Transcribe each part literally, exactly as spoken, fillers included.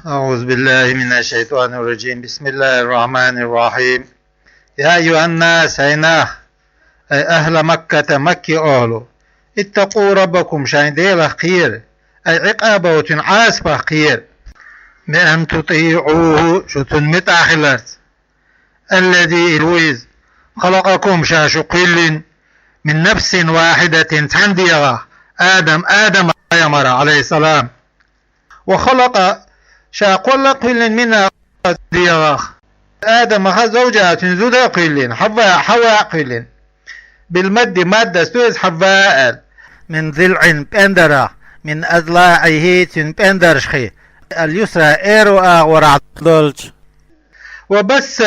أعوذ بالله من الشيطان الرجيم. بسم الله الرحمن الرحيم. يا أيها الناس، أي ناس، أي أهل مكة، مكة أهلو، اتقوا ربكم، شاين ديلخ خير، أي عقابه، تن عاسبخ خير، بأن تطيعوه، شو تن متأخلت، الذي الويز خلقكم، شا شو قيلن، من نفس واحدة، تنديغا، آدم، آدم يمر عليه السلام. وخلق، شا قل قيلن، منها، ديغا، آدم خا، زوجها، تن زودا قيلن، حواء، حواء قيلن. بالمد، مادة ستوز حواء. من ضلع، بندرة، من أضلاعه، تن بندرشخي، اليسرى، إيرو آغ ورع دولج. وبث،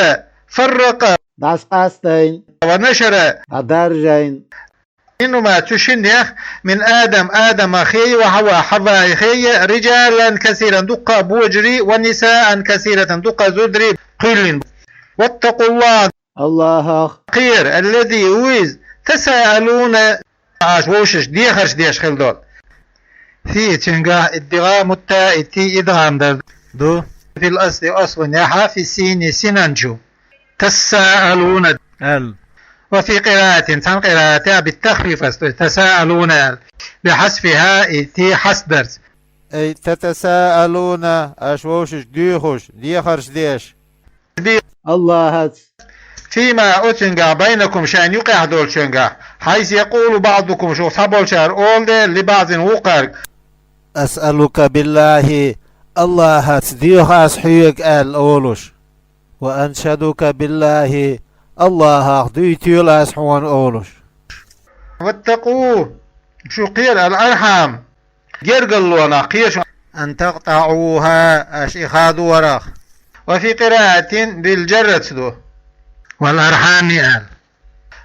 فرق، داس قاستين، ونشر، دارجين، إنما تشنيخ، من آدم، آدم خي، وحواء، حواء خي، رجالا كثيرا، دقا بوجري، ونساء كثيرة، دقا زدري، قيلن. واتقوا الله، الله خير، الذي ويز، تساءلون، آش ووشش، ديخرش ديش خل دول. في تنقاه ادغام التاء، تي إدغام در. دو. في الأصل، أصل نحا، في السين، سننجو. تساءلون. ال. وفي قراءة، تن قراءة بالتخفيف، تساءلون ال. بحذفها، تي حسدرت. أي تتساءلون، أشوشش ديخوش، ديخرش ديش. الله هات. فيما أتنقى بينكم، شان يقع دول شنقى. حيث يقول بعضكم، شو صبول شار أول دي لبعض وقر. أسألك بالله، الله هات ديوخ أسحيك آل أولوش. وأنشدك بالله، الله هاخ دوي تيول أسحوان أولوش. واتقوا، شو قيل الأرحام. جرجلونا قيش. أن تقطعوها، أش إخاد ورخ. وفي قراءة بالجرة دو. والأرحام آل.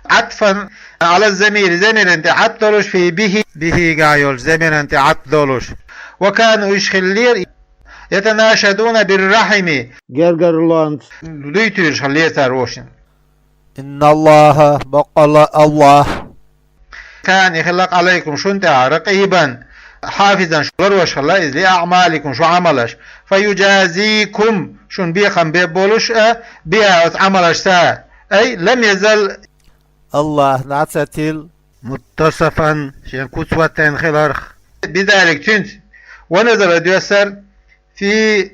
عطفا على الضمير، ضمير أنت عطلوش في به، به قايولش، ضمير أنت عطلوش. وكانوا إشخلير يتناشدون بالرحم. جرجر لونت. دويتوش خلير تاروشن. إن الله بقل الله. كان يخلق عليكم شنت رقيبا حافظا شلروش خلا إذ لأعمالكم شو عملش. فيجازيكم شن بيخم بيبولش، أه، بها عملش سا. أي لم يزل الله نعتتل متصفا شين كتوتين خلرخ. بذلك تنت ونزل ديسر في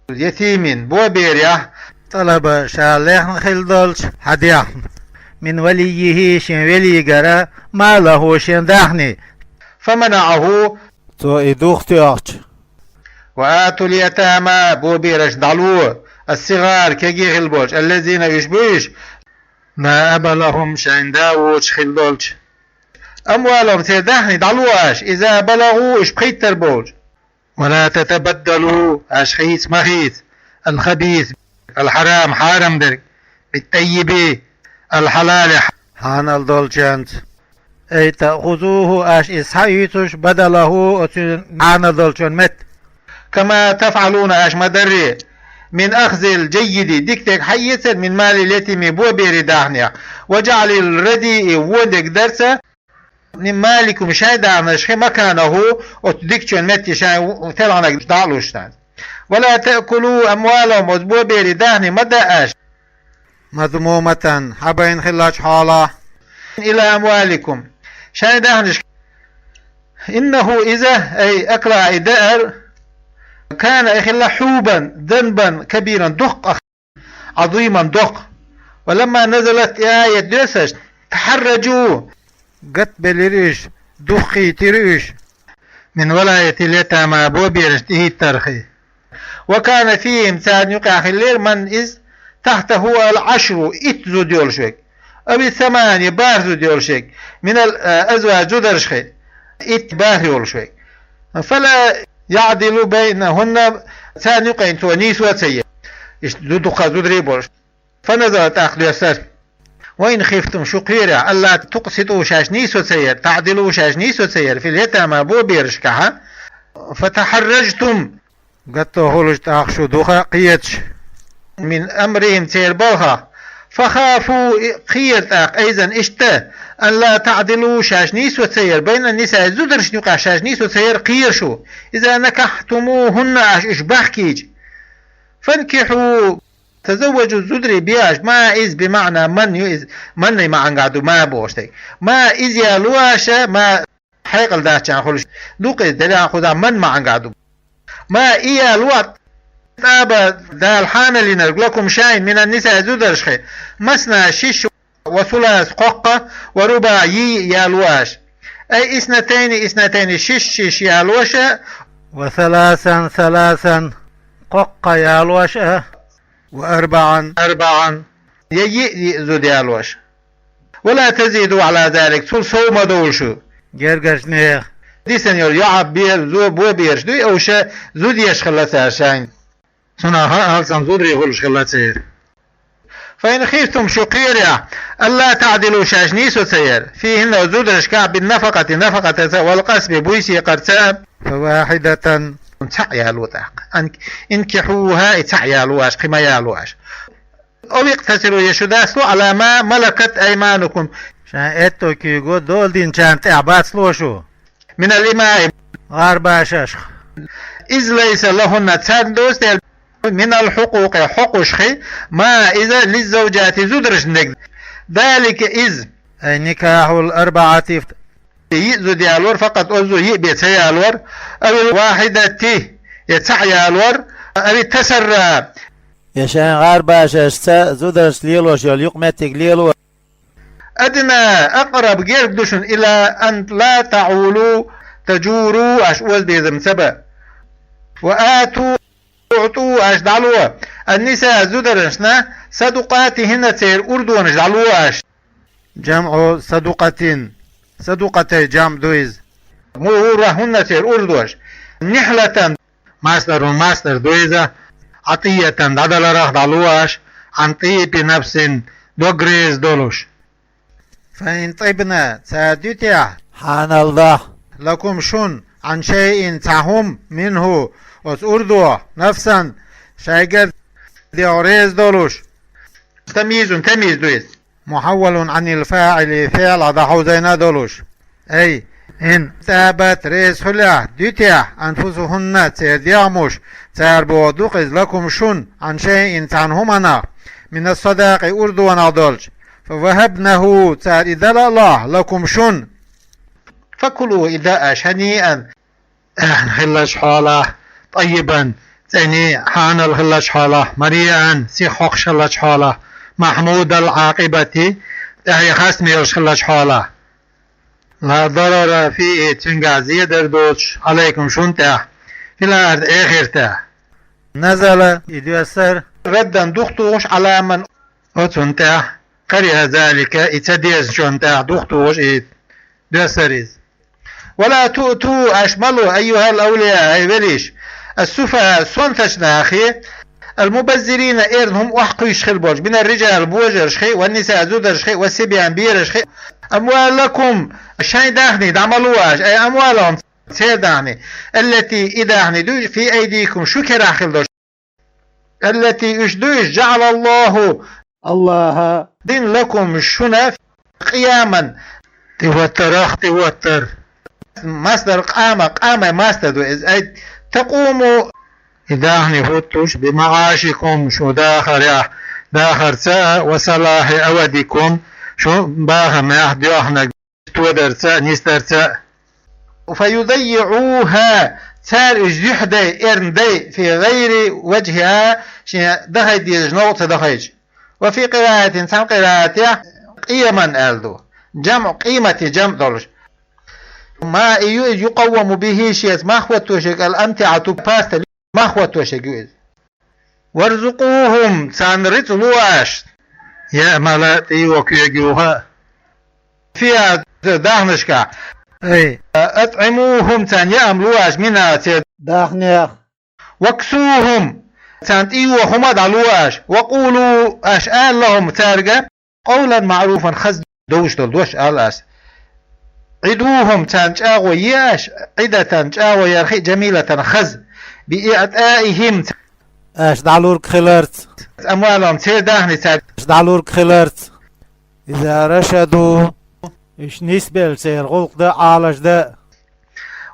يتيم بو بيريا. طلب شاليخن خلدولش حديخن من وليه شين ولي قرا ما له شين داخني. فمنعه تو إدوخ تيوخش. وآتوا اليتامى بو بيرش دعلو الصغار كيجي خلبولش الذين يشبوش ما أبلهم شين داوش خلدولش. أموالهم تيداخني دعلواش إذا بلغوا إش بخيت تربولش. ولا تتبدلوا أشخيص مخيص الخبيث الحرام حرام درك بالطيب الحلال حانل دولچنت. أي تأخذوه أش إسحايتوش بدله أتن حانل دولچن مت. كما تفعلون أش مدري من أخذ الجيد ديك ديك حيث من مال اليتيم بو بيري داهنيا وجعل الردي ودك درسه من مالكم شاي دانا شخي مكانه وتدكشن متي شاي وتلغنا دالوشتان. ولا تأكلوا أموالهم وزبو بيري داهني مدى أش. مذمومة حبين خلاش حالا. إلى أموالكم شاي داهنش. إنه إذا أي أكلا إدأر كان إخلا حوبا ذنبا كبيرا دق عظيما دق. ولما نزلت آية دوسش تحرجوا قت بلريش دخي تريش من ولاية اليتامى بو بيرش تهي ترخي. وكان فيهم تان يقع خلير من إذ تحته العشر إت زود يولشوك أو الثمانية بار زود يولشوك من الأزواج زودرشخي إت بار يولشوك. فلا يعدل بينهن تان يقع انتو نيس وتسير. إش دو دقا زود ريبولش. فنزلت أخذ يسر. وإن خفتم شقيرة ألا تقسطوا شاش نيسو تسير تعدلوا شاش نيسو تسير في اليتامى بو بيرشكها. فتحرجتم قد تخلج تأخشو دوخا قيتش من أمرهم تير بلخا. فخافوا قير تأخ أيضا إشتا أن لا تعدلوا شاش نيسو تسير بين النساء زدرش نقا شاش نيسو تسير قير شو إذا نكحتموهن أش إش بحكيج. فانكحوا تزوجوا зударий бе аша, ма из بمعنى من ю из, маннай маӀан гӀа ду ма бохуш дерг. Ма из яло аша, ма хьекъал даччан хуьлуш. Дукха из делахь хуза ман маӀан гӀа ду. Ма и яло а, тӀаба Дала хьаналийнарг لكم шайн من النساء зударшхе, مثنى шиш, وثلاث кхоккха, ورباع йиъ яло аша. أي اثنتين اثنتين шиш шиш яло аша, وثلاثا ثلاثا кхоккха яло аша, وأربعا أربعا я йиъ йиъ зуда яло аша. ولا تزيدوا على ذلك цул сов ма довла шу. Гергарчу нехан дисина йолу йоӀ бе-, зо-, бо бераш дуй, уьш зуда еш хилла цара шайна. Цунах а алсам зударий хуьлуш хилла церан. فإن خفتم шу кхерехь, ألا تعدلوا шаьш нийсо ца яр, فيهن зударшкахь بالنفقة нафакъатаца, والقسم буйсекхарца, فواحدة цхьаъ яло тӀаккха. Ан-, انكحوها и цхьаъ яло аша, кхин ма яло аша. أو اقتصروا я шу дастало على ما ملكت أيمانكم шайн аьтто куьйго дола динчарна тӀехь бацло шу. من الإماء гӀарабашашха. إذ ليس لهن царна доцу дела من الحقوق хьокъушхи, ма иза للزوجات зударшна дерг. ذلك из أي نكاح الأربعة йиъ зуда ялор, فقط оцу зуда йиъ бен ца ялор, أو الواحدة я цхьаъ ялор, أو التسري я шайн гӀарабашашца зударшца лелош йолу юкъаметтиг лело. أدنى أقرب герга ду шуна إلى أن لا تعولوا تجوروا аша озабезам ца бан. وآتوا أعطوا аша дӀало, النساء зударшна, صدقاتهن церан урдонаш дӀало аша. جمع صدقة, садукъатей жамӀ ду иза. مهورهن церан урдош. نحلة مصدر, мастар ду иза, عطية дӀадаларах дӀало аша, عن طيب نفس дог реза долуш. فإن طبن цара дуьтехь, хьанал дахь, لكم шуна, عن شيء цхьа хӀума, منه оцу урдох, نفسا шайгара дегӀ реза долуш. تمييز, тамйиз ду иза. محول عن الفاعل фиӀла дӀахьовзийна долуш. أي إن طابت реза хуьлехь, дуьтехь, أنفسهن церан дегӀмаш, цара боху ду-кх иза, لكم шуна, عن شيء цхьана хӀуманах, من الصداق урдонах долчу, فوهبنه цара и дала а лахь, لكم шуна. فكلوا и да аша, هنيئا аьхна хиллачу хьолахь, طيبا цӀена хьанал хиллачу хьолахь, مريئا сиха хьокхуш хиллачу хьолахь, محمود العاقبة тӀаьхье хастам йолуш хиллачу хьолахь. لا ضرر فيه цуьнгахь зедар доцуш, عليكم шуна тӀехь, في الآخرة эхартахь. نزل и доьссар, ردا духатухуш, على من оцунна тӀехь, كره ذلك и ца дезначунна тӀехь духатухуш и доьссар иза. ولا تؤتوا аша ма ло, أيها الأولياء хӀай велийш, السفهاء сонтачу нахе, المبذرين эрна хӀума охьакхуьйсуш хила болчу, من الرجال божаршхе, والنساء зударшхе, والصبيان берашхе, أموالكم шайн даьхни дӀа ма ло аша, أي أموالهم церан даьхни, التي и даьхни ду, في أيديكم шу керахь хила долуш, التي уьш ду уьш, جعل الله АллахӀа дина, لكم шуна, قياما тӀехӀоттарах тӀехӀоттар. مصدر قام, قام мастар ду иза, أي تقوموا и даьхни хӀуттуш, بمعاشكم шун дахарехь, дахарца а, وصلاح أودكم шун бахамехь доьхнарг тодарца а, нисдарца а. فيضيعوها цара уьш юьхь дай, эрна дай, في غير وجهها шен даха дезачу новкъа ца дахийча. وفي قراءة цхьана къираатехь قيما аьлла ду. جمع قيمة жамӀ долуш. ما и ю иза, يقوم به шеца мах хӀоттош ерг, الأمتعة пастал мах хӀоттош ерг ю иза. وارزقوهم царна рицкъ ло аша. يعمل тӀейогӀу куьйга юха а. فيها даьхнашкахь. أي أطعموهم царна яа-м ло аша, منها церан даьхнех. واكسوهم царна тӀейогӀу хӀума а дӀало аша. وقولوا аша ала, لهم цаьрга, قولا معروفا хаза довш долу дош ала аша. عدوهم царна чӀагӀо е аша, عدة чӀагӀо ярх а, جميلة хаза, بإعطائهم аша дӀалург хиларца, أموالهم церан даьхни цаьрга дӀалург хиларца, إذا رشدوا уьш нисбелла церан гӀуллакх дан а, Ӏалаш дан а.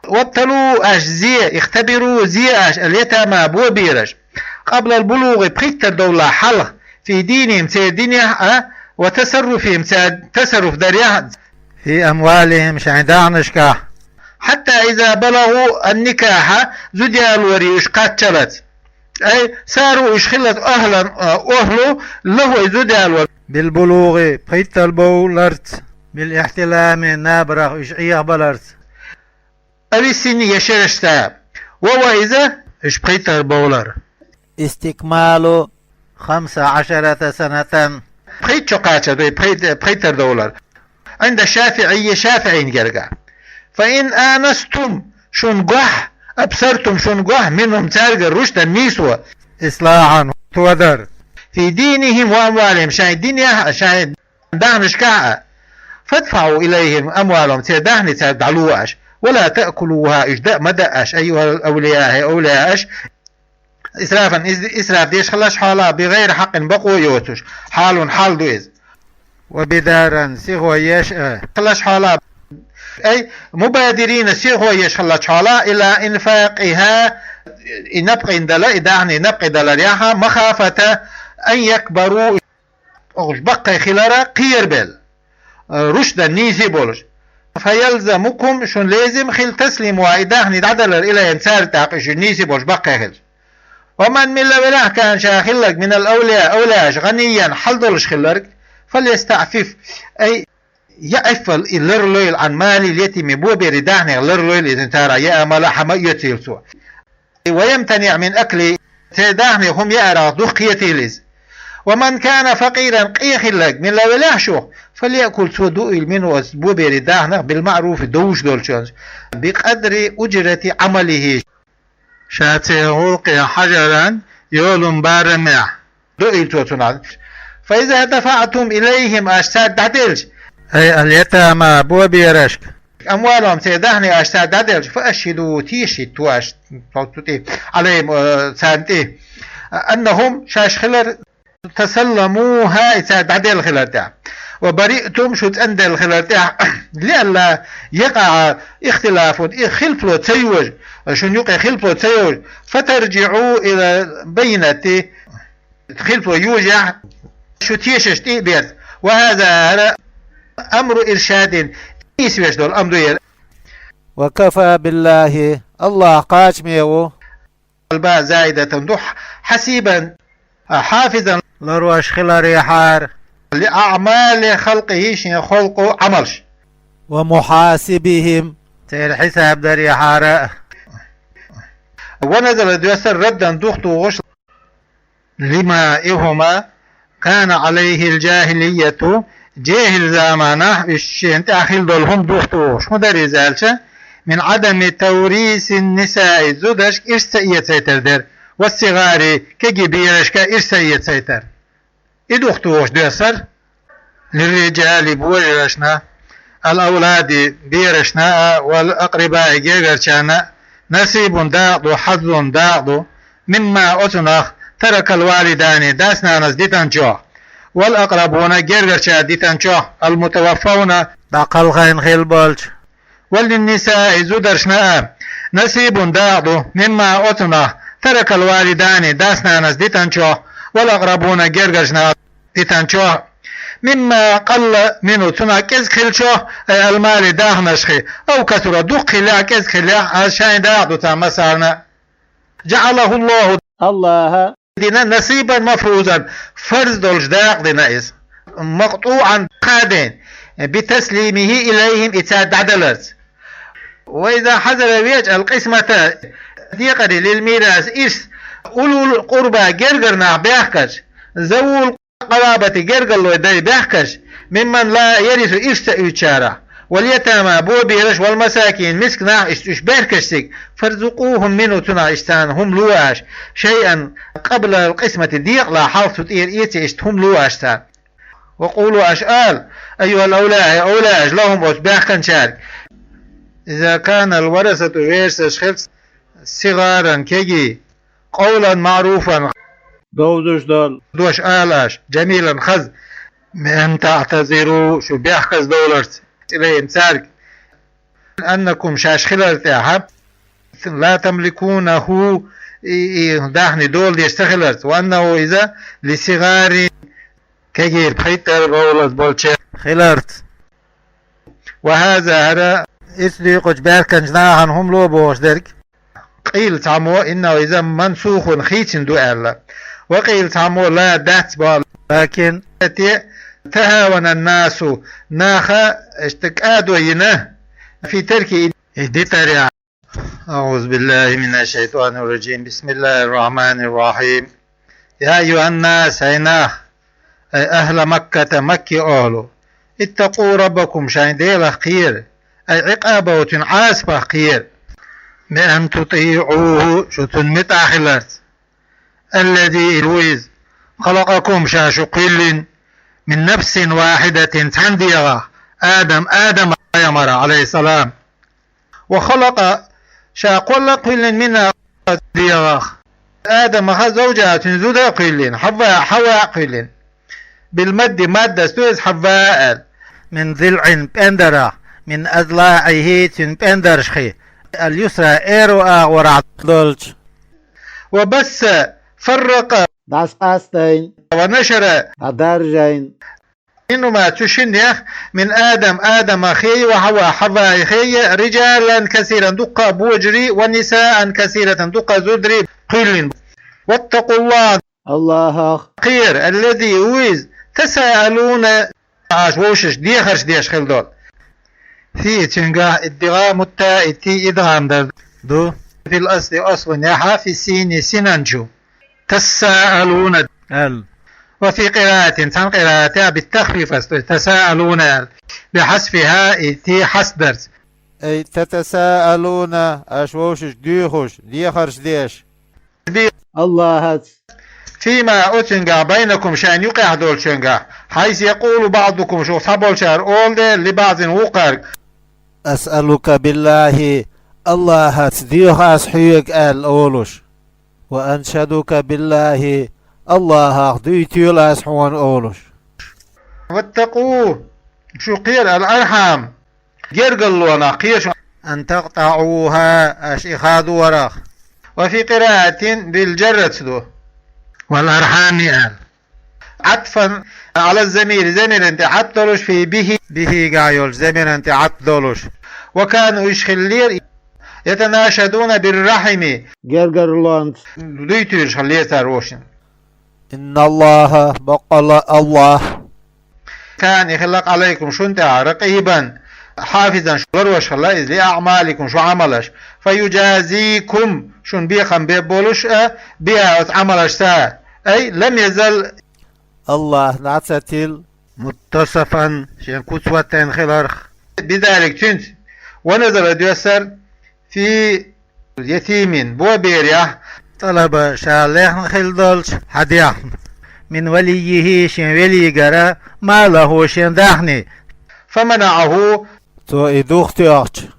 وابتلوا аша зе, اختبروا зе аша, اليتامى бо бераш. قبل البلوغ пхийттара довлахь хьалха, في دينهم церан динехь а, وتصرفهم церан тасарруф дарехь а, في أموالهم шайн дахнашкахь, حتى إذا بلغوا النكاح зуда ялоре уьш кхаччалц. أي صاروا уьш хилац أهلا, а, أهل له уьш зуда ялор. بالبلوغ пхийттара бовларца, بالاحتلام набарах уьш Ӏехабаларца. أو السن я шерашца. وهو إذا уьш пхийттара бовлар. استكمال خمس عشرة سنة пхийтта шо кхаччалц, пхийт-, пхийттара довлар. عند الشافعي шафиӀийна гергахь. فإن آنستم шуна гохь, أبصرتم шуна гохь, منهم цаьргара رشدا нийсо, إصلاحا тодар, في دينهم وأموالهم шайн динехь а, шайн дахнашкахь а, فادفعوا إليهم أموالهم церан дахни цаьрга дӀало аша, ولا تأكلوها уьш даа ма даа аша, أيها الأولياء хӀей овлияаш, إسرافا из исраф деш хиларчу хьолехь, بغير حق бакъо йоцуш, حال хьал ду иза. وبدارا сихо еш а хиларчу хьолехь, أي مبادرين сихо еш хиларчу хьолехь, إلى إنفاقها и напкъина дала, и дахни напкъе даларехь а, مخافة أن يكبروا уьш баккхий хиларах кхерабелла, رشدا нийса болуш. فيلزمكم шуна лезим хила تسليمها и дахни дӀадалар إليهم цаьрга тӀаккха уьш нийса болуш баккхий хилча. ومن милла велахь كان ша хилларг من الأولياء овлияаш غنيا хьал долуш хилларг, فليستعفف أي يعفّ и ларлойла عن مال اليتيم боберийн дахнех ларлойла иза, цара яа мала хӀума а оьцийла цо. ويمتنع من أكل церан дахнех хӀума яарах дукха кхетийла иза. ومن كان فقيرا къе хилларг милла велахь шух, فليأكل цо дуийла منه оцу боберийн дахнех بالمعروف довш долчунца, بقدر أجرة عمله ша церан гӀуллакхе хьажаран йолун барамехь дуийла цо цунах. فإذا دفعتم إليهم аша цаьрга дӀаделча, أي اليتامى боберашка, أموالهم церан дахни аша цаьрга дӀаделча, فأشهدوا тешийта аша, цу тӀе, عليهم, э, царна тӀе, أنهم шаьш хилар, تسلموها и цаьрга дӀаделла хилар тӀехь. وبرئتم шу цӀанделла хилар тӀехь, لئلا يقع اختلاف и хилпало ца йожа, шуна юкъе хилпало ца йожа, فترجعوا إلى البينة хилпало йожехь, шу тешаш тӀе а берца. وهذا хӀара أمر إرشاد нийсвеш долу амр ду хӀара. وكفى بالله АллахӀ кхачаме ву, الباء زائدة ду, حسيبا حافظا ларвеш хиларехьара, لأعمال خلقه шен халкъо Ӏамалш, ومحاسبهم церан хьисаб дарехьара а. ونزل доьссар ردًا духтухуш, لما и хӀума كان عليه الجاهلية жехӀил заманахь уьш шена тӀехь хилла долу хӀума духтухуш. ХӀун дара иза аьлча, من عدم توريث النساء зударшка ирс ца эцайтар дара, والصغار кегий берашка ирс ца эцайтар. И духтухуш доьссар. للرجال божаршна, الأولاد берашна а, والأقرباء гергарчарна а, نصيب дакъа ду, حظ дакъа ду, مما оцунах, ترك الوالدان дас-нанас дитанчох, والأقربون гергарчара дитанчох, المتوفون дӀакхалхийна хилла болчу, وللنساء зударшна а, نصيب дакъа ду, مما оцунах, ترك الوالدان дас-нанас дитанчох, والأقربون гергарчара дитанчох, مما قل منه цунах кӀезиг хилчох, أي المال дахнаш хи, أو كثر дукха хиллехь а, кӀезиг хиллехь а, шайн дакъа ду царна массарна а. جعله الله АллахӀа дина نصيبا مفروضا фарз долуш дакъа дина иза, مقطوعا кхадийна, بتسليمه إليهم и цаьрга дӀадаларца. وإذا حضر веача القسمة декъаре, للميراث ирс, أولو القربى гергара нах баьхкарш, ذوو القرابة гергарлой дай баьхкарш, ممن لا يرث ирс ца уьйцучарах, واليتامى бобераш, والمساكين мисканах, иштта уьш баьхкарш цига, فارزقوهم منه цунах иштта царна хӀума ло аша, شيئا قبل القسمة декъала хьалха цу тӀера эций иштта хӀума ло аша царна. وقولوا аша ала, أيها الأولياء хӀей овлияаш, لهم оцу баьхкинчаьрга, إذا كان الورثة верасаш хилча, صغارا кегий, قولا معروفا довзуш долу дош ала аша, جميلا хаза, بأن تعتذروا шу бехказа довларца, إليهم цаьрга, أنكم шаьш хилар тӀехь, لا تملكونه и, и даьхни дола деш ца хиларца. وأنه, иза, لصغار, кегийра пхийттӀара бовлаза болча хиларца. وهذا, хӀара, иццадийкъача баьрканча нахана хӀума ло бохуш дерг. قيل, цхьаммо, إنه, иза, منسوخ, хийцина ду аьлла. وقيل, цхьаммо, لا, дац боху. لكن, те, تهاون الناس, наха, иштта кӀадо йина, في تركه, и дитарехь. أعوذ بالله من الشيطان الرجيم. بسم الله الرحمن الرحيم. يا أيها الناس, хӀай нах, أي أهل مكة, Маккин охӀла, اتقوا ربكم, шайн Делах кхера, أي عقابه, цуьнан Ӏазапах кхера, بأن تطيعوه, шу цунна муьтӀахь хиларца, الذي, иза ву иза, خلقكم, ша шу кхоьллина, من نفس واحدة, цхьана дегӀах, آدم, Адам пайхамарах, عليه السلام. وخلق, ша кхолла а кхоьллина, منها, дегӀах, Адамах, زوجها, цуьнан зуда а кхоьллина, Хьава, Хьава а кхоьллина. بالمد, маддас ду иза, Хьава аьлла. من ضلع, пӀендарах, من أضلاعه, цуьнан пӀендаршхий, اليسرى, аьрру агӀорахь долчу. وبث, فرق, дӀасакъастийна, ونشر, дӀадаржийна, منهما, цу шиннех, من آدم, Адамах, وحواء, Хьаваех, رجالا كثيرا, дуккха а божарий, ونساء كثيرة, дуккха а зударий кхоьллина. واتقوا الله, АллахӀах кхера, الذي, ву иза, تساءلون, аша вовшашка дехарш деш хилла долу. فيه, цуьнгахь, إدغام التاء, ти идгӀам дар ду. في الأصل, асланехь, في السين, синан чу. تساءلون, аьлла. وفي قراءة, цхьана къираатехь, بالتخفيف, аьлла, то есть تساءلون, аьлла. بحذفها, и ти хьаст дарца. أي تتساءلون, аша вовшашка доьхуш, дехарш деш. АллахӀаца. فيما, оцуьнгахь, بينكم, шайн юкъехь долчуьнгахь, حيث يقول بعضكم, шух цхьаболчара олу дела, لبعض, вукхаьрга. أسألك بالله, АллахӀаца доьху ас хьоьга, аьлла, олуш. وأنشدك بالله, АллахӀах дуьйцуьйту ас хьуна, олуш. واتقوا, шу кхера, الأرحام, гергарлонах кхера шу. أن تقطعوها, аша и хадорах. وفي قراءة بالجر ду. والأرحام, аьлла. عطفا على الضمير, замиран тӀе ӀатӀ долуш, في به, бихигахь йолчу замиран тӀе ӀатӀ долуш. وكانوا, уьш хиллера, يتناشدون بالرحم, гергарлонца дуьйцуьйтуш хиллера цара вовшашна. إن الله, баккъалла АллахӀ, كان, и хилла, عليكم, шуна тӀехь, رقيبا, حافظا, шу ларвеш хилла иза, لأعمالكم, шун Ӏамалш. فيجازيكم, шуна бекхам беш болуш а, بها, оцу Ӏамалшца. أي لم يزل, АллахӀ дӀа ца тилла, متصفا, шен куц ваттийна хиларх. بذلك, цуьнца. ونزل, доьссира, في يتيم, боберехь, طلب, ша лехна хилла долчу хьадехна, من وليه, шен велигара, ماله, шен даьхни. فمنعه, цо и духатоьхча.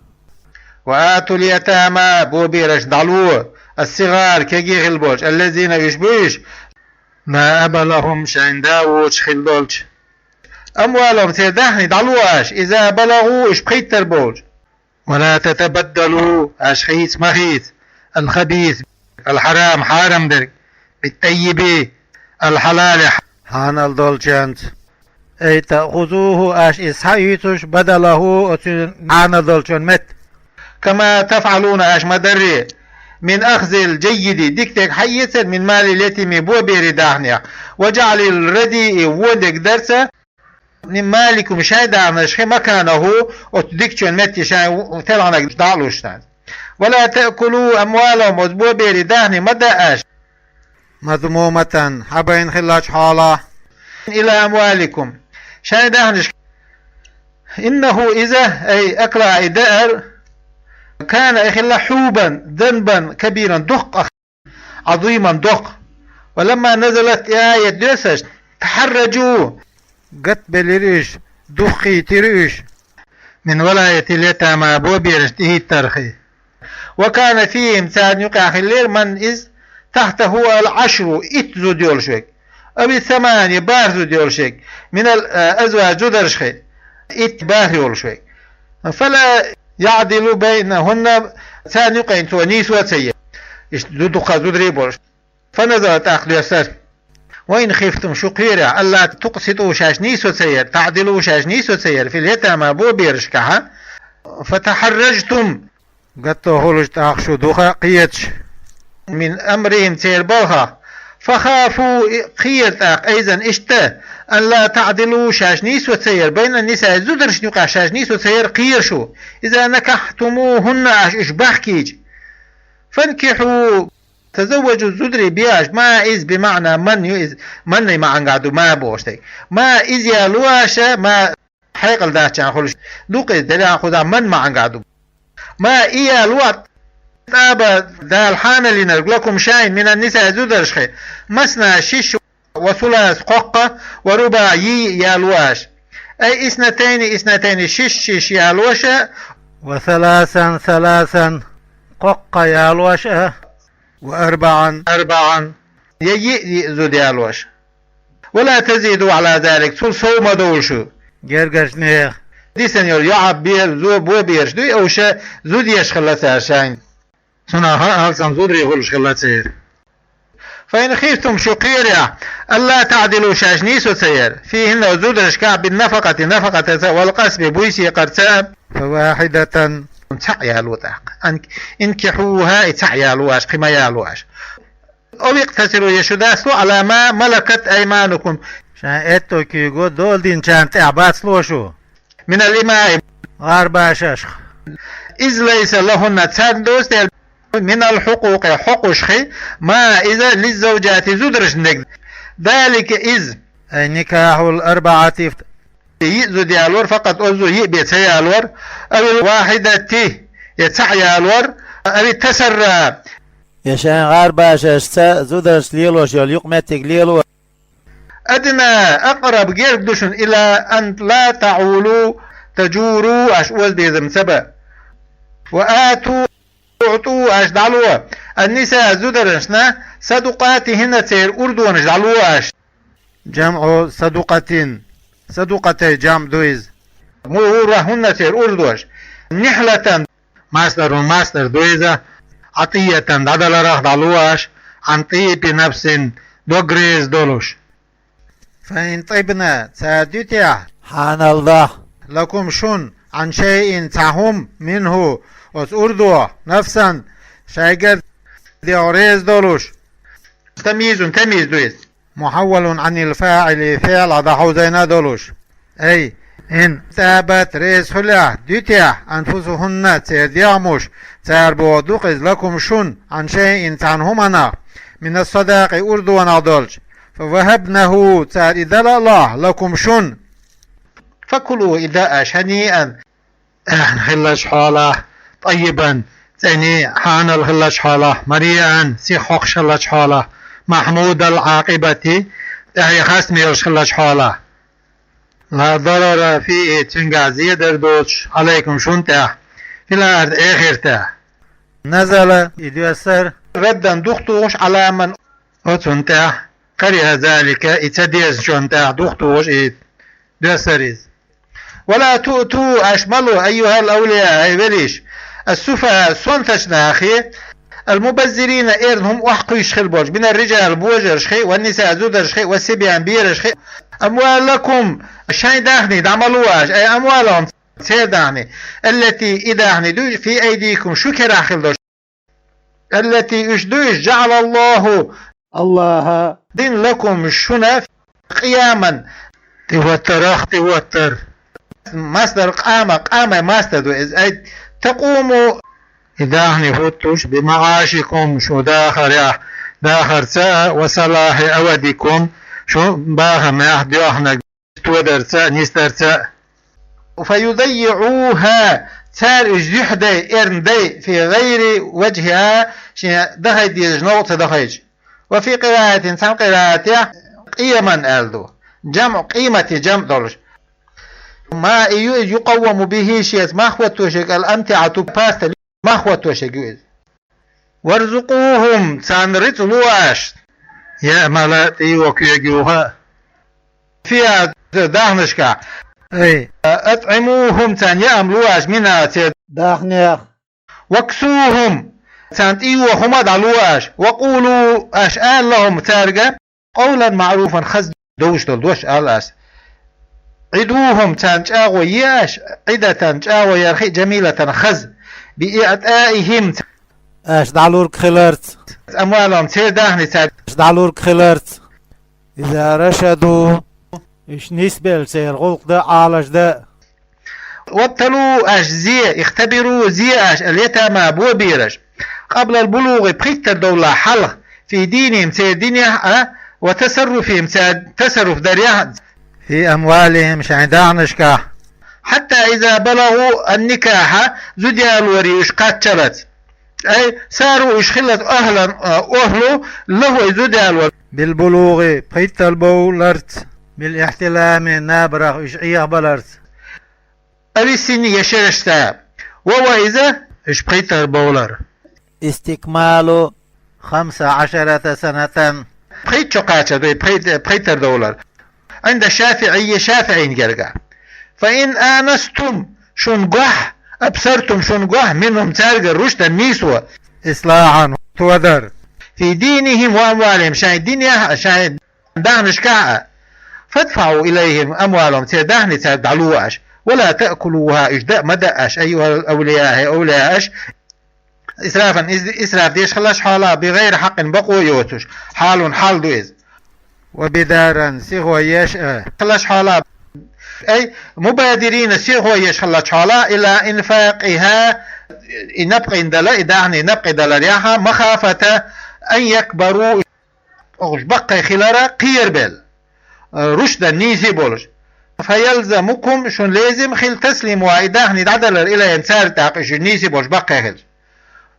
وآتوا اليتامى, бобераш дӀало, الصغار, кегий хилла болчу, الذين, уьш бу уьш, لا أب لهم, шайн да воцуш хилла долчу. أموالهم, церан даьхни дӀало аша, إذا بلغوا, уьш пхийттара бовлуш. ولا تتبدلوا, аша хийца ма хийца, الخبيث, الحرام, хьарам дерг, بالطيب, الحلال, хьанал долчуьнца. أي تأخذوه, аша иза схьаоьцуш, بدله, оцу хьанал долчун метта. كما تفعلون, аша ма-дарра, من أخذ الجيد, дика дерг схьаэцар, من مال اليتيم, боберийн даьхнех, وجعل الرديء, вон дерг дарца, من مالكم, шайн даьхнашха, مكانه, оцу дикачун метте шайн телхьанаг дӀа а луш санна. ولا تأكلوا أموالهم, оцу боберийн даьхни ма даьа аша. مذمومة, хьабайна хиллачу хьолахь. إلى أموالكم, шайн даьхнашка. إنه, иза, أي أكلها, и даар, كان, и хилла, حوبا, ذنبا كبيرا, доккха, عظيما, доккха. ولما نزلت, и аят доьссича, تحرجوا, гатбелира уьш, духхийтира уьш. من ولاية اليتامى, боберашна тӀехӀиттарх. وكان فيهم, царна юкъахь хиллера, من, иза, تحته العشر, итт зуда йолуш верг, أو الثمانية, бархӀ зуда йолуш верг, من الأزواج, зударшха, итт, бархӀ йолуш верг. فلا يعدل بينهن, царна юкъе цо нийсо а ца еза. Иштта ду-, дукха зударий болуш. فنزل, тӀаккха доьссира. وإن خفتم, шу кхерехь, ألا تقسطوا, шаьш нийсо ца яр, تعدلوا, шаьш нийсо ца яр, في اليتامى, бо берашкахь, فتحرجتم, гатто хуьлуш тӀаккха шу духа кхеташ, من أمرهم, церан балхах, فخافوا, и-, кхера тӀаккха, أيضا, иштта, ألا تعدلوا, шаьш нийсо ца яр, بين النساء, зударшна юкъахь шаьш нийсо ца яр кхера шу, إذا نكحتموهن, аша уьш бахкийча. فانكحوا, تزوجوا, зударий бе аша, ما, из, بمعنى من ю иза, من-й маьӀнехь ду, ما бохуш дерг. ما, иза яло аша, ما хьекъал дац чан хуьлуш. Дукха иза, делахь кхузахь من маьӀнехь ду. ما, и яло, طاب, Дала хьанал йинарг, لكم, шайна, من النساء, зударшхе, مثنى, шишша, وثلاث, кхоккха, ورباع, йиъ яло аша. أي اثنتين اثنتين, шишша шишша яло аша, وثلاثا ثلاثا, кхоккха яло аша, وأربعا أربعا, я йиъ-йиъ зуда яло аша. ولا تزيدوا على ذلك, цул сов ма довла шу. Гергарчу нехан, дисина йолу йоӀ бер-, зо-, бо бераш дуй, уьш зуда еш хилла цара шайна. Цунах а алсам зударий хуьлуш хилла церан. فإن خفتم, шу кхерехь, ألا تعدلوا, шаьш нийсо ца яр, فيهن, зударшкахь, بالنفقة, нафакъатаца, والقسم, буьйса екъарца, فواحدة, цхьаъ яло тӀаккха. أن-, انكحوها, и цхьаъ яло аша, кхин ма яло аша. أو اقتصروا, я шу дастало, على ما ملكت أيمانكم, шайн аьтто куьйго дола динчарна тӀехь бацло шу. من الإماء, гӀарабашашха. إذ ليس لهن, царна доцу дела, من الحقوق, хьокъушхи, ما, иза, للزوجات, зударшна дерг. ذلك, иза, أي نكاح الأربعة, йиъ зуда ялор, فقط, оцу зуда йиъ бен ца ялор, أو الواحدة, я цхьаъ ялор, أو التسري, я шайн гӀарабашашца зударшца лелош йолу юкъаметтиг лело. أدنى, أقرب, герга ду шуна, إلى أن لا تعولوا, تجوروا, аша озабезам ца бан. وآتوا, أعطوا, аша дӀало, النساء, зударшна, صدقاتهن, церан урдонаш дӀало аша. جمع صدقة, садукъатин жамӀ ду иза. مهورهن, церан урдош. نحلة, масдарун масдар ду иза, عطية, дӀадаларах дӀало аша, عن طيب نفس, дог реза долуш. فإن طبن, цара дуьтехь, хьанал дахь, لكم, шуна, عن شيء, цхьа хӀума, منه, оцу урдох, نفسا, шайгара дегӀ реза долуш. تمييز, тамйиз ду иза. محول عن الفاعل, фиӀла дӀахьовзийна долуш. أي إن طابت, реза хуьлехь, дуьтехь, أنفسهن, церан дегӀмаш, цара бохург ду-кх иза, لكم, шуна, عن شيء, цхьана хӀуманах, من الصداق, урдонах долчу, فوهبنه, цара и дала а лахь, لكم, шуна. فكلوا, и дан аша, هنيئا, аьхна хиллачу хьолахь, طيبا, цӀена, хьанал хиллачу хьолахь, مريئا, сиха хьокхуш хиллачу хьолахь, محمود العاقبة, тӀаьхье хастам йолуш хиллачу хьолахь. لا ضرر فيه, цуьнгахь зедар доцуш, عليكم, шуна тӀехь, في الآخرة, эхартахь. نزل, и доьссар, ردا, духатухуш, على من, оцунна тӀехь, كره ذلك, и ца дезначунна тӀехь духатухуш и доьссар иза. ولا تؤتوا, аша ма ло, أيها الأولياء, хӀай велийш, السفهاء, сонтачу нахе, المبذرين, эрна хӀума охьакхуьйсуш хила болчу, من الرجال, божаршхе, والنساء, зударшхе, والصبيان, берашхе, أموالكم, шайн даьхни дӀа ма ло аша, أي أموالهم, церан даьхни, التي, и даьхни ду, في أيديكم, шу керахь хила долуш, التي, уьш ду уьш, جعل الله, АллахӀа, дина, لكم, шуна, قياما, тӀехӀоттарах тӀехӀоттар. Масдар قام, قام масдар ду иза, أي تقوموا, и даьхни хӀуттуш, بمعاشكم, шун дахарехь, дахарца а, وصلاح أودكم, шун бахамехь, доьхнарг тодарца а, нисдарца а. فيضيعوها, цара уьш юьхь дай, эрна дай, في غير وجهها, шен даха дезачу новкъа ца дахийтуш. وفي قراءة, цхьана къираатехь, قيما аьлла ду. جمع قيمة, жамӀ долуш. ما, и ю иза, يقوم به, шеца мах хӀоттош ерг, الأمتعة, пастал мах хӀоттош ерг ю иза. وارزقوهم, царна рицкъ ло аша. يعمل, тӀе йо, куьйга юха. فيها, даьхнашкахь. أي أطعموهم, царна яам ло аша, منها, церан даьхнех. واكسوهم, Царна тӀе йоха хӀума а дӀало аш. وقولوا, аш ала لهم, цаьрга, قولا معروفا, хаза довш дола дош ала аш. عدوهم, царна чӀагӀо е аш, عدة, чӀагӀо ярхи, جميلة, хаза, بإعطائهم, аш дӀалург хиларца, أموالهم, церан даьхни цаьрга дӀалург хиларца, إذا رشدوا, уьш нисбелла, церан гӀуллакх дан, Ӏалашдан. وابتلوا, аш зе, اختبروا, зе аш, اليتامى, бобераш, قبل البلوغ, пхийттара довлахь хьалха, في دينهم, церан динехь а, وتصرفهم, цаьрца тасарруф дарехь а, في أموالهم, шайн даьхнашкахь, حتى إذا بلغوا النكاح, зуда ялоре уьш кхаччалц. أي صاروا, уьш хилац, أهلا, а, أهل له, зуда ялор, بالبلوغ, пхийттара бовларца, بالاحتلام, набарах уьш Ӏехабаларца, أو السن, я шерашца, وهو, иза, уьш пхийттара бовлар, استكمال خمس عشرة سنة, пхийтта шо кхаччалц, вай пхийт-, пхийттара довлар, عند الشافعي, ШафиӀийна гергахь. فإن آنستم, шуна гохь, أبصرتم, шуна гохь, منهم, цаьргара, رشدا, нийсо, إصلاحا, тодар, في دينهم وأموالهم, шайн динехь а, шайн даьхнашкахь а, فادفعوا إليهم أموالهم, церан даьхни цаьрга дӀало аш, ولا تأكلوها, уьш даа ма даа аш, أيها الأولياء, хӀей овлияаш, إسرافا, из-, исраф деш хиларчу хьолехь, بغير حق, бакъо йоцуш, حال, хьал ду иза. وبدارا, сихо еш а хиларчу хьолехь, أي مبادرين, сихо еш хиларчу хьолехь, إلى إنفاقها, и напкъина дала, и даьхни напкъа даларехь а, مخافة أن يكبروا, уьш баккхий хиларах кхерабелла, رشدا, нийса болуш. فيلزمكم, шуна лезам хила, تسليمها, и даьхни дӀадалар, إليهم, цаьрга тӀаккха, уьш нийса болуш баккхий хилча.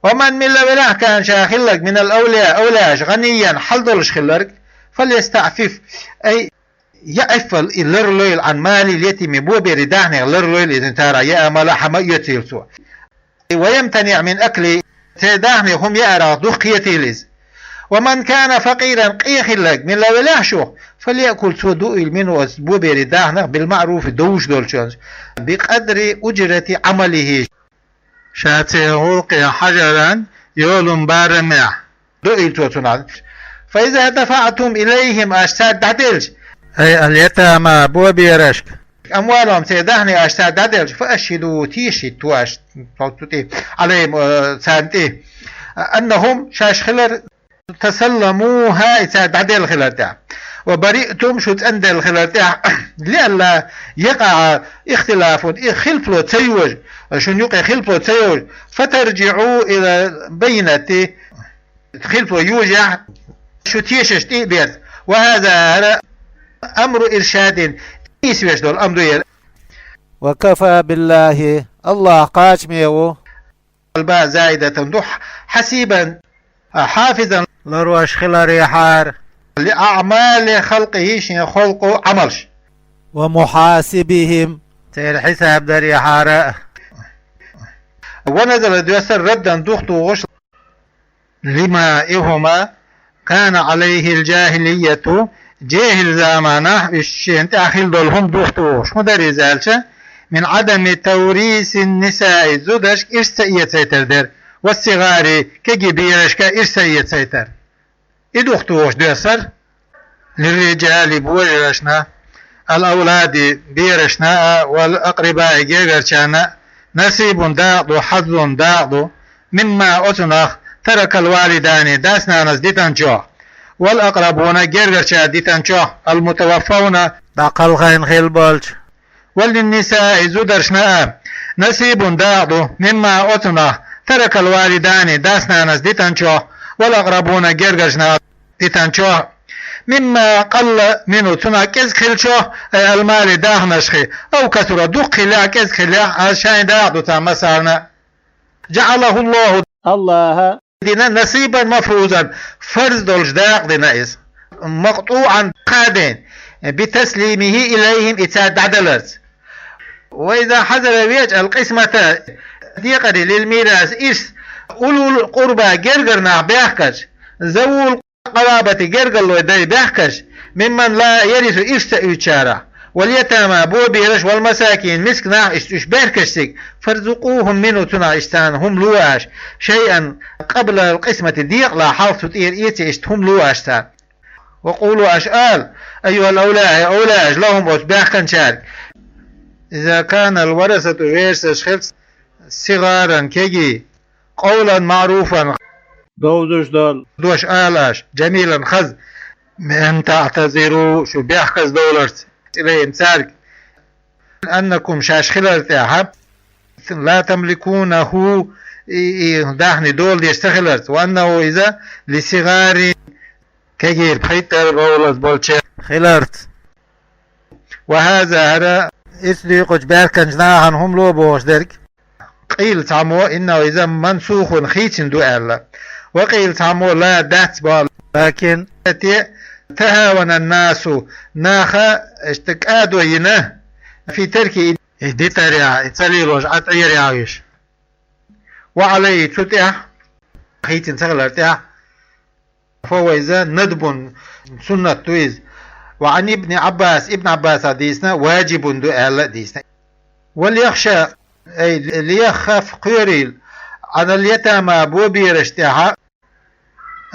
ومن, милла велахь, كان, ша хилларг, من الأولياء, овлияаш, غنيا, хьал долуш хилларг, فليستعفف, أي يعف, и ларлойла, عن مال اليتيم, боберийн даьхнех ларлойла иза, цара яа мала хӀума а оьцийла цо. ويمتنع من أكل, церан даьхнех хӀума яарах дукха кхетийла иза. ومن كان فقيرا, къе хилларг, милла велахь шух, فليأكل, цо дуийла, منه, оцу боберийн даьхнех, بالمعروف, довш долчунца, بقدر أجرة عمله, ша церан гӀуллакхе хьажарна йолун барамехь дуийла цо цунах. فإذا دفعتم إليهم, аш цаьрга дӀаделча, أي اليتامى, боберашка, أموالهم, церан даьхни аш цаьрга дӀаделча, فأشهدوا, тешийта аш, цу тӀе, عليهم, э, царна тӀе, أنهم, шаьш хилар, تسلموها, и цаьрга дӀаделла хилар тӀехь, وبرئتم, шу цӀанделла хилар тӀехь, لئلا يقع اختلاف, и хилфало ца йожа, шуна юкъе хилфало ца йожа, فترجعوا إلى البينة, хилфало йожехь, шу тешаш тӀе а берца. وهذا, хӀара, أمر إرشاد, нийсвеш долу амр ду хӀара. وكفى بالله, АллахӀ кхачаме ву, الباء زائدة ду, حسيبا, حافظا, ларвеш хиларехьара, لأعمال خلقه, шен халкъо Ӏамалш, ومحاسبهم, церан хьисаб дарехьара а. ونزل, доьссар, ردا, духтухуш, لما, и хӀума, كان عليه الجاهلية, жехӀил заманахь уьш шена тӀехь хилла долу хӀума духтухуш. ХӀун дара иза аьлча, من عدم توريث النساء, зударшка ирс ца эцайтар дара, والصغار, кегий берашка ирс ца эцайтар. И духтухуш доьссар. للرجال, божаршна, الأولاد, берашна а, والأقرباء, гергарчарна а, نصيب, дакъа ду, حظ, дакъа ду, مما, оцунах, ترك الوالدان, дас-нанас дитинчух, والأقربون, гергарчара дитинчух, المتوفون, дӀакхалхийна хилла болчу, وللنساء, зударшна а, نصيب, дакъа ду, مما, оцунах, ترك الوالدان, дас-нанас дитинчух, والأقربون, гергарчара дитинчух, مما قل منه, цунах кӀезиг хиллачух, أي المال, даьхнашхий, أو كثر, дукха хиллехь, кӀезиг хиллехь, а, шайн дакъа ду царна массарна а. جعله الله, АллахӀа дина, نصيبا مفروضا, фарз долуш дакъа дина иза, مقطوعا, кхадийна, بتسليمه إليهم, и цаьрга дӀадаларца. وإذا حضر, веача, القسمة, декъаре, للميراث, ирс, أولو القربى, гергара нах баьхкача, ذوو القرابة, гергарлой дай баьхкача, ممن لا يرث, ирс ца оьцучарах, واليتامى, бобераш, والمساكين, мисканах, уьш, уьш баьхкача цига, فارزقوهم منه, цунах иштта царна хӀума луш, شيئا قبل القسمة, декъала хьалха цу тӀера эца иштта хӀума луш царна. وقولوا, аша ала, أيها الأولياء, хӀай овлияаш, لهم, оцу баьхкинчаьрга, إذا كان الورثة, верасаш хилча, صغارا, кегий, قولا معروفا, довзуш долу дош ала аша, جميلا, хаза, بأن تعتذروا, шу бехказа довларца, إليهم, цаьрга, أنكم, шаьш хиларна тӀехь, لا تملكونه, и, и даьхни дола деш ца хиларца, وأنه, иза, لصغار, кегийра пхийттара гӀовлаза болчеран хиларца. وهذا, хӀара, иза дуьйцучу баьхкинчу нахана хӀума ло бохуш дерг. قيل, цхьаммо, إنه, иза, منسوخ, хийцина ду аьлла. وقيل, цхьаммо, لا, дац боху. لكن, те, تهاون الناس, наха, иштта кӀадо йина, في تركه, и дитарехь, и ца лелош Ӏа тӀера яхьа йиш. وعليه, цу тӀехь, хийцина ца хилар тӀехь, فهو, иза, ندب, суннат ду иза. وعن ابن عباس, Ибн Ӏаббасах дийцина, واجب ду аьлла а дийцина. وليخش, أي ليخف, кхоьрийла, على اليتامى, бобераш тӀехь,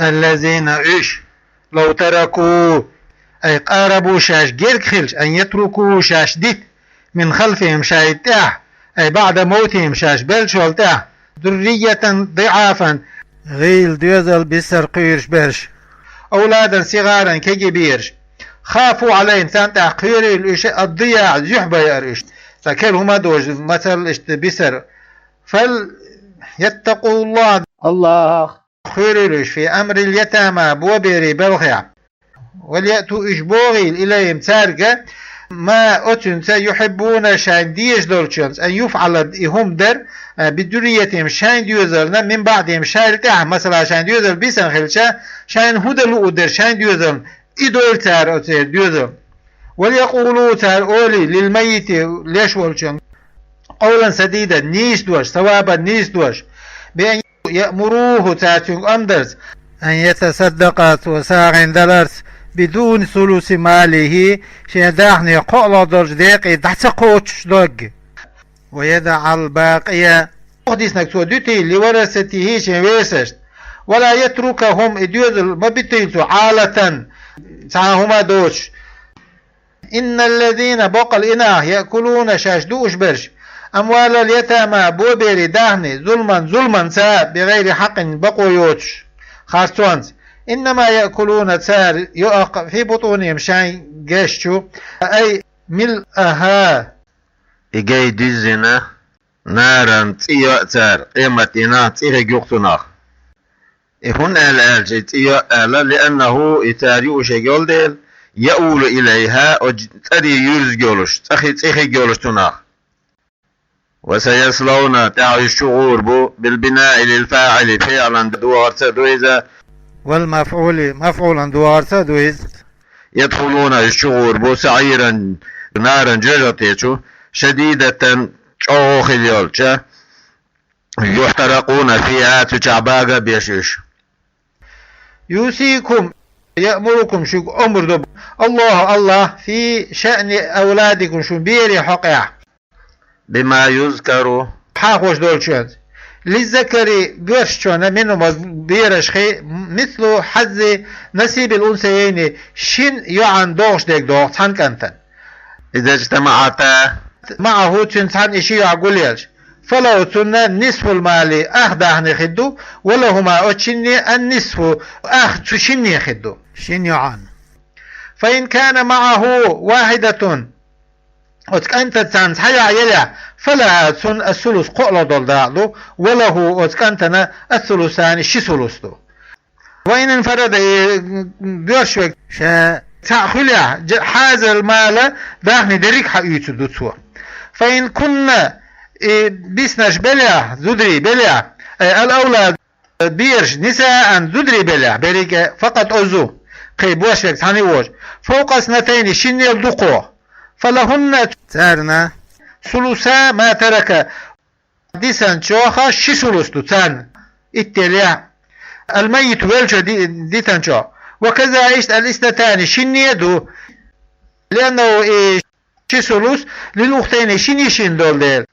الذين, уьш, لو تركوا, أي قاربوا, шаьш герга хилча, أن يتركوا, шаьш дита, من خلفهم, шайн тӀехь, أي بعد موتهم, шаьш беллачул тӀехь, ذرية ضعافا, гӀийла доьзал, биссар кхуьуш берш, أولادا صغارا, кегий бераш, خافوا عليهم, царна тӀехь кхоьрийла уьш, الضياع, юьхь байар уьш, цхьа керла хӀума а доцуш, масала, иштта, биссар, فليتقوا الله, АллахӀах кхоьрийла уьш, في أمر اليتامى, боберийн белхехь. وليأتوا, уьш богӀийла, إليهم, цаьрга, ما, оцуьнца, يحبون, шайна дезаш долчуьнца, أن يفعل, и хӀума дар, بذريتهم, шайн доьзална, من بعدهم, шайл тӀехь, масала, шайн доьзал бисина хилча, шайна хӀун дан луъу дара шайн доьзална, и дойла цара оцеран доьзал. وليقولوا, цара олий, للميت, леш волчуьнга, قولا سديدا, нийса дош, савабан нийса дош, بأن يأمروه, цара цуьнга ам дарца, أن يتصدق, цо сагӀина даларца, بدون ثلث ماله, шен даьхни кхоалгӀа долчу декъий дӀа ца кхочуш дог. ويدع الباقي, оха диснарг цо дуьтийла, لورثته, шен верасашна. ولا يتركهم, и доьзал ма битийла цо, عالة, цхьа хӀума а доцуш. إن الذين, боккъал и нах, يأكلون, шаьш дууш берш, أموال اليتامى, боберийн даьхни, ظلما, зуламца, بغير حق, бакъо йоцуш, харцонца, إنما يأكلون, цара йо аккха, في بطونهم, шайн геш чу, أي ملءها, и гай диззина, نارا, цӀе йо цара, къематдийнахь цӀе хиг юкъа цунах. И хӀунда аьлла аьлча, и цӀе йо аьлла, لأنه, и цара юуш ерг йолу дела, يؤول إليها, оцу цӀарий юьрзиг йолуш, цӀе хи-, цӀе хиг йолуш цунах. وسيصلون, тӀаьхьа уьш чу гӀур бу, بالبناء للفاعل, فعلا догӀарца а ду иза, والمفعول, мафӀулан догӀарца а ду иза. يدخلون, уьш чу гӀур бу, سعيرا, نارا, жоьжахати чу, شديدة, чӀогӀа хила йолча, يحترقون فيها, цу чохь бага а беш уьш. يوصيكم, يأمركم, шуьга омра до, الله, АллахӀ, في شأن أولادكم, шун берийн хьокъехь, بما يذكر, хьахош долчуьнца, للذكر, боьршачунна, منهما, берашхи, مثل حظ نصيب الأنثيين, шина йоӀан догӀуш дерг догӀу цхьана кӀантана. إذا اجتمعتا, معه, цуьнца цхьаьна и ши йоӀ гулъелча, فله, цунна, نصف المال, ах даьхни хир ду, ولهما, оцу шинне, النصف, ах цу шинне хир ду. Шина йоӀан. فإن كان معه واحدة, оцу кӀантаца цхьаьна цхьа йоӀ елахь, فلها, цунна, الثلث, кхоалгӀа долу дакъа ду, وله, оцу кӀантана, الثلثان, ши сулус ду. وإن انفرد, и боьрша верг ша цхьаъ хуьлехь, جاز, حاز المال, даьхни дерриг а хьаоьцур ду цо. فإن كن, и биснарш белахь, зударий белахь, أي الأولاد, бераш, نساء, зударий белахь, берриг а, فقط, оцу, кхин боьрша верг цхьаьна а воцуш, فوق اثنتين, шиннел дукхох, فلهن, царна, ثلثا ما ترك, дисинчух ши сулус ду царна, итт елахь, الميت, веллачо ди-, дитинчух, وكذا, иштта, الاثنتان, шинне а ду, لأنه, и ши сулус, للأختين, шина йишина долу дела.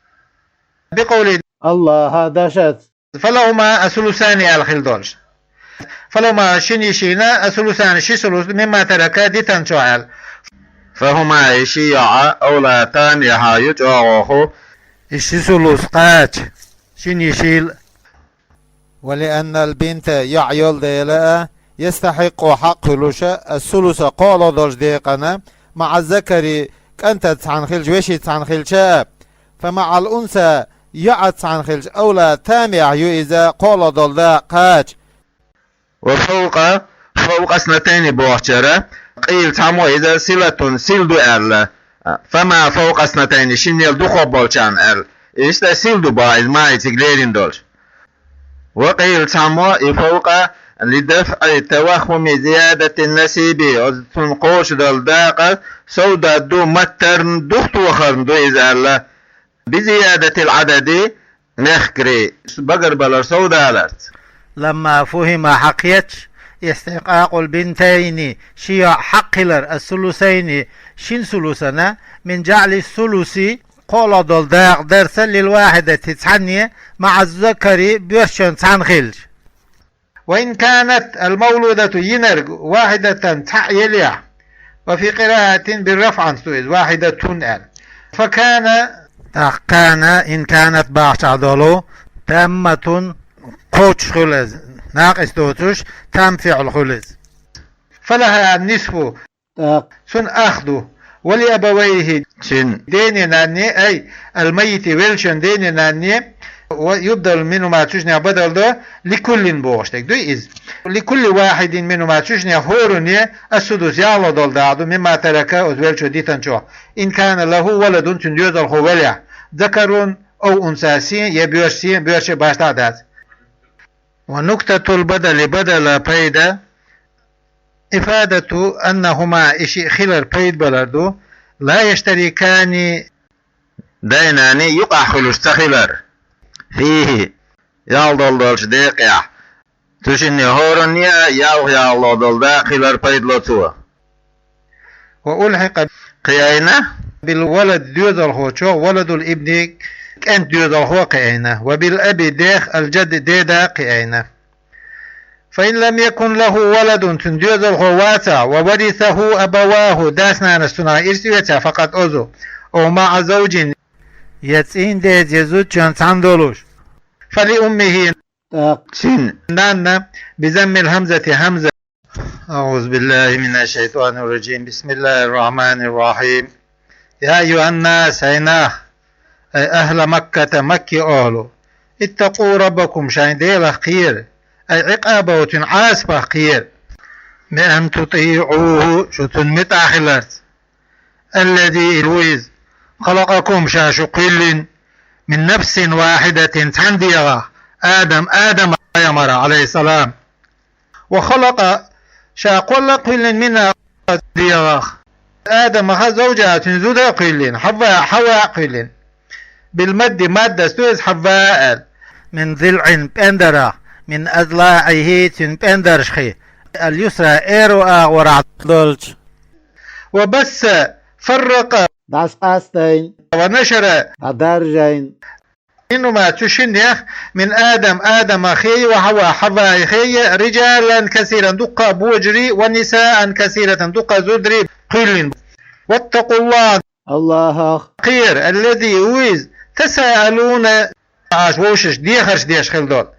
بقوله, Аллаха дашац. فلهما الثلثان аьлла хила долуш. فلهما шина йишина الثلثان ши сулус مما ترك дитанчохь аьлла. فهما и ши йоӀ أولى тамехьа ю чӀогӀа хӀу. И ши сулус кхача шина йишийла. ولأن البنت йоӀ йолу дела а, يستحق хьакъ хуьлуш الثلث кхоалгӀа долчу декъана مع الذكر кӀантаца цхьаьна хилча, вешица цхьаьна хилча а, فمع الأنثى йоӀаца цхьаьна хилча أولى тамехьа ю иза кхоалгӀа долу дакъа кхача. وفوق فوق اثنتين бохучара къийла цхьаммо иза صلة сила ду аьлла. فما فوق اثنتين шиннел дукхах болчарна аьлла. Иштта сила ду боху иза маицига лерина долуш. وقيل цхьаммо и فوق لدفع توهم زيادة النسيب оцу цунна кхочушдолу дакъа совдадду маттарна духтохарна ду иза аьлла. بزيادة العدد мехкарий багарбалар совдаларца. لما فهم хьакхетча استحقاق البنتين ши йоӀ хьакъ хилар الثلثين шин сулусана من جعل الثلث кхоалгӀа долу дакъа дарца للواحدة цхьанне مع الذكر боьршачунна цхьаьна хилча. وإن كانت المولودة йинарг واحدة цхьаъ елехь. وفي قراءة بالرفع ду иза واحدة аьлла. فكان тӀаккха كان إن كانت бахчахь долу تامة кхочуш хуьлу иза, накъис доцуш там фиӀл хуьлу иза. فلها النصف тӀаккха цунна ах ду. ولأبويه цуьнан дене нанне, أي الميت веллачун дене нанне, ويبدل منهما цуьшнех бадал до لكل бохуш дерг ду иза. لكل واحد منهما цуьшнех хӀоранне السدس ялхалгӀа долу дакъа ду مما ترك оцу веллачо дитанчохь إن كان له ولد цуьнан доьзалхо велехь ذكر أو أنثى сен я боьрша сен, боьрша башха дӀа а дац. ونكتة البدل бадала пайда إفادة أنهما и шиъ хилар пайда балар ду لا يشتركان дай-нана юкъахь хуьлуш ца хилар فيه ялхалгӀа долчу декъехь. Цу шинне хӀоранне а ялх ялхалгӀа долу дакъа хилар пайда ло цо. وألحق кхиайна بالولد доьзалхочо ولد الابن кӀентан доьзалхо а кхиайна وبالأب дех الجد деда а кхиайна. فإن لم يكن له ولد цуьнан доьзалхо вацахь وورثه أبواه дас-нанас цунах ирс оьцахь فقط оцу أو مع زوج я цӀийнан деза я зудчун цхьаьна долуш فلأمه тӀаккха цуьнан нанна بضم الهمزة хьамза. أعوذ بالله من الشيطان الرجيم. بسم الله الرحمن الرحيم. يا أيها الناس хӀай нах, أي أهل مكة Макки охӀлу, اتقوا ربكم шайн Делах кхера, أي عقابه цуьнан Ӏазапах кхера. بأن تطيعوه шу цунна муьтӀахь хиларца. الذي ву иза خلقكم ша шу кхоьллина من نفس واحدة цхьана дегӀах Адам, Адам пайхамарах عليه السلام. وخلق ша кхолла а кхоьллина منها дегӀах Адамах زوجها цуьнан зуда а кхоьллина, Хьавва, Хьава а кхоьллина. بالمد маддас ду иза Хьавва аьлла. من ضلع пӀендарах من أضلاعه цуьнан пӀендаршхий اليسرى аьрру агӀорахь долчу. وبث فرق дӀасакъастайна ونشر дӀадаржийна منهما цу шиннех من آدم Адамах а وحواء Хьаввах а رجالا كثيرا дуккха а божарий ونساء كثيرة дуккха а зударий кхоьллина. واتقوا الله Аллахах кхера الذي ву иза تساءلون аша вовшашка дехарш деш хила долу.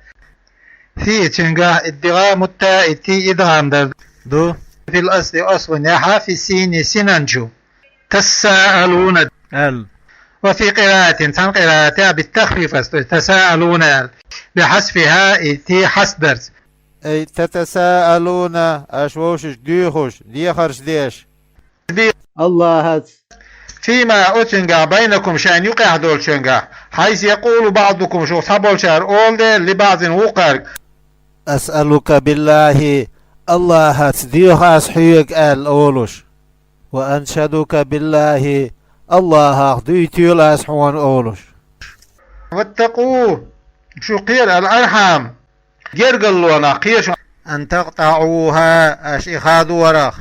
فيه цуьнгахь إدغام التاء ти идгӀам дар ду. في الأصل асланехь في السين синан чу تساءلون аьлла. وفي قراءة цхьана къираатехь بالتخفيف аьлла, تساءلون аьлла. بحذفها и ти хьаст дарца. أي تتساءلون аша вовшашка доьхуш, дехарш деш. Аллахаца فيما оцуьнгахь بينكم шайн юкъехь долчуьнгахь حيث يقول بعضكم шух цхьаболчара олу дела لبعض вукхарга. أسألك بالله Аллахаца доьху ас хьоьга аьлла олуш. وأنشدك بالله Аллахах дуьйтийла ас хьуна олуш. واتقوا шу кхера الأرحام гергарлонах кхера шу. أن تقطعوها аша и хадорах.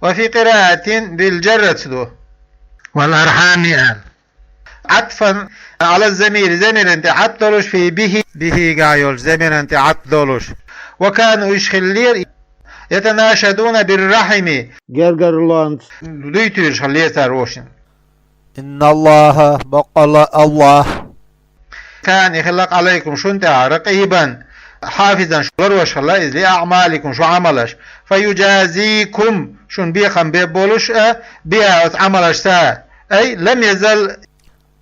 وفي قراءة بالجر ду. والأرحام аьлла. عطفا على الضمير, замиран тӀе ӀатӀ долуш, في به, бихигахь йолчу замиран тӀе ӀатӀ долуш. وكانوا, уьш хиллера, يتناشدون بالرحم, гергарлонца дуьйтуьйтуш хиллера цара вовшийн. إن الله, баккъалла Аллахь, كان, и хилла, عليكم, шуна тӀехь, رقيبا, حافظا, шу ларвеш хилла иза, لأعمالكم, шун Ӏамалаш, فيجازيكم, шуна бекхам беш болуш а, بها, оцу Ӏамалашца, أي لم يزل,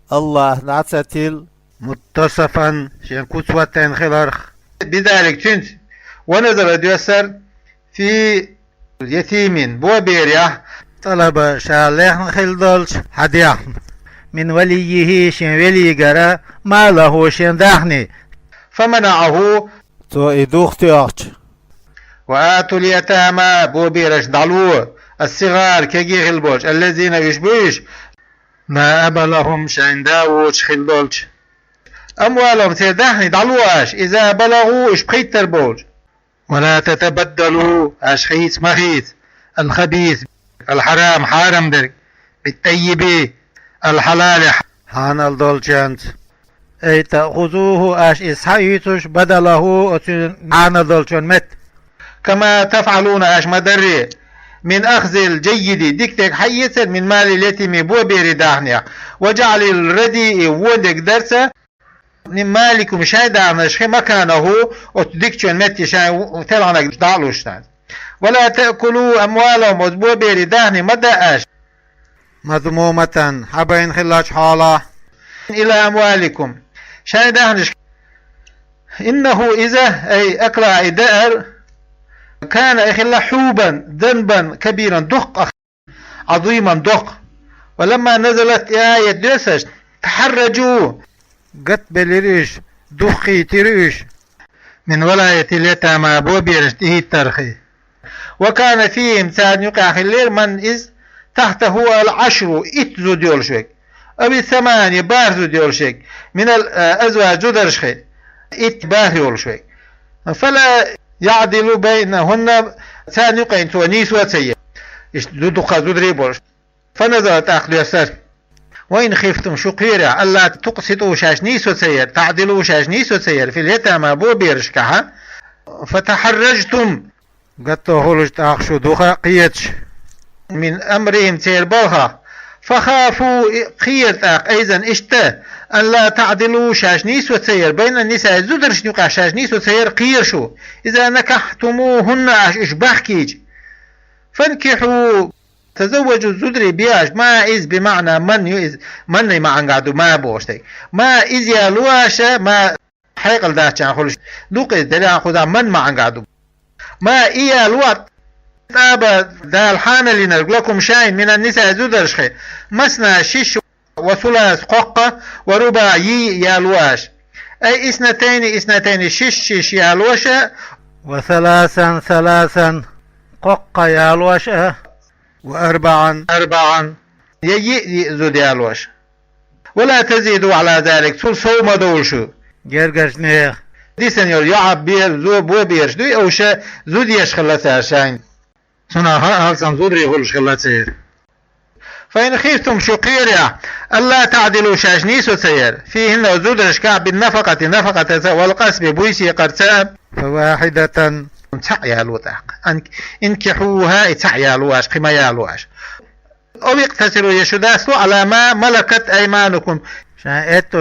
Аллахь дӀа ца тилла, متصفا, шен куц хӀоттийна хиларх, بذلك, цуьнца, ونزل, доьссира, في يتيم, боберехь, طلب, ша лехна хилла долчу хьан дехна, من وليه, шен велигара, ماله, шен даьхни, فمنعه, цо и духатоьхча. وآتوا اليتامى, бобераш дӀало, الصغار, кегий хилла болчу, الذين, уьш бу уьш, لا أب لهم, шайн да воцуш хилла долчу. أموالهم, церан даьхни дӀало аша, إذا بلغوا, уьш пхийттар болчу. ولا تتبدلوا, аша хийца ма хийца, الخبيث, الحرام, хьарам дерг, بالطيب, الحلال, хьанал долчуьнца. أي تأخذوه, аша иза схьаоьцуш, بدله, оцу хьанал долчун метта. كما تفعلون, аша ма-дарра, من أخذ الجيد, дика дерг схьаэцар, من مال اليتيم, боберийн даьхнех, وجعل الرديء, вон дерг дарца, من مالكم, шайн даьхнашха, مكانه, оцу дикачун метте шайн телхинарг дӀа а луш санна. ولا تأكلوا أموالهم, оцу боберийн даьхни ма даьа аша, مذمومة, хьабайна хиллачу хьолахь, إلى أموالكم, шайн даьхнашка. إنه, иза, أي أكلها, и даар, كان, и хилла, حوبا, ذنبا كبيرا, доккха, عظيما, доккха. ولما نزلت, и аят доьссича, تحرجوا, гатбелира уьш, духхийтира уьш, من ولاية اليتامى, бобераш тӀехӀиттарх. وكان فيهم, царна юкъахь хиллера, من, иза, تحته العشر, итт зуда йолуш верг, أو الثمانية, бархӀ зуда йолуш верг, من الأزواج, зударшха, итт, бархӀ йолуш верг. فلا يعدل بينهن, царна юкъе цо нийсо а ца яра. Иштта зу-, дукха зударий болуш. فنزلت, тӀаккха доьссира. وإن خفتم, шу кхерехь, ألا تقسطوا, шаьш нийсо ца яр, تعدلوا, шаьш нийсо ца яр, في اليتامى, боберашкахь, فتحرجتم, гатто хуьлуш тӀаккха шу духа а кхеташ, من أمرهم, церан балхах, فخافوا, и, кхера тӀаккха, أيضا, иштта, ألا تعدلوا, шаьш нийсо ца яр, بين النساء, зударшна юкъахь шаьш нийсо ца яр кхера шу, إذا نكحتموهن, аша уьш бахкийча. فانكحوا, تزوجوا, зударий бе аша, ما, иза, بمعنى من ю иза, من-ий маьӀнехь ду ما бохуш дерг. ما, иза яло аша, ما, хьекъал дац аьлла хуьлуш. Дукха иза, делахь кхузахь من маьӀнехь ду. ما, и яло, طاب, Дала хьанал йинарг, لكم, шайна, من النساء, зударшха, مثنى, шишша, وثلاث, кхоккха, ورباع, йиъ яло аша. أي اثنتين اثنتين, шишша шишша ялош а, وثلاثا ثلاثا, кхоккха ялош а, وأربعا أربعا, я йиъ йиъ зуда ялош. ولا تزيدوا على ذلك, цул сов ма довла шу. Гергарчу нехан дисина йолу йоӀ а, бер-, зо-, бобераш дуй, уьш а зуда еш хилла цара шайна. Цунах хьалха цхьана зударий хуьлуш хилла церан. فإن خفتم, шу кхерехь, ألا تعدلوا, шаьш нийсо ца яр, فيهن, зударшкахь, بالنفقة, нафакъатаца, والغصب, буьйса екъарца, فواحدة, цхьаъ яло тӀаккха. Ан-, انكحوها, и цхьаъ яло аша, кхин ма яло аша. أو اقتصروا, я шу дастало, على ما ملكت أيمانكم, шайн аьтто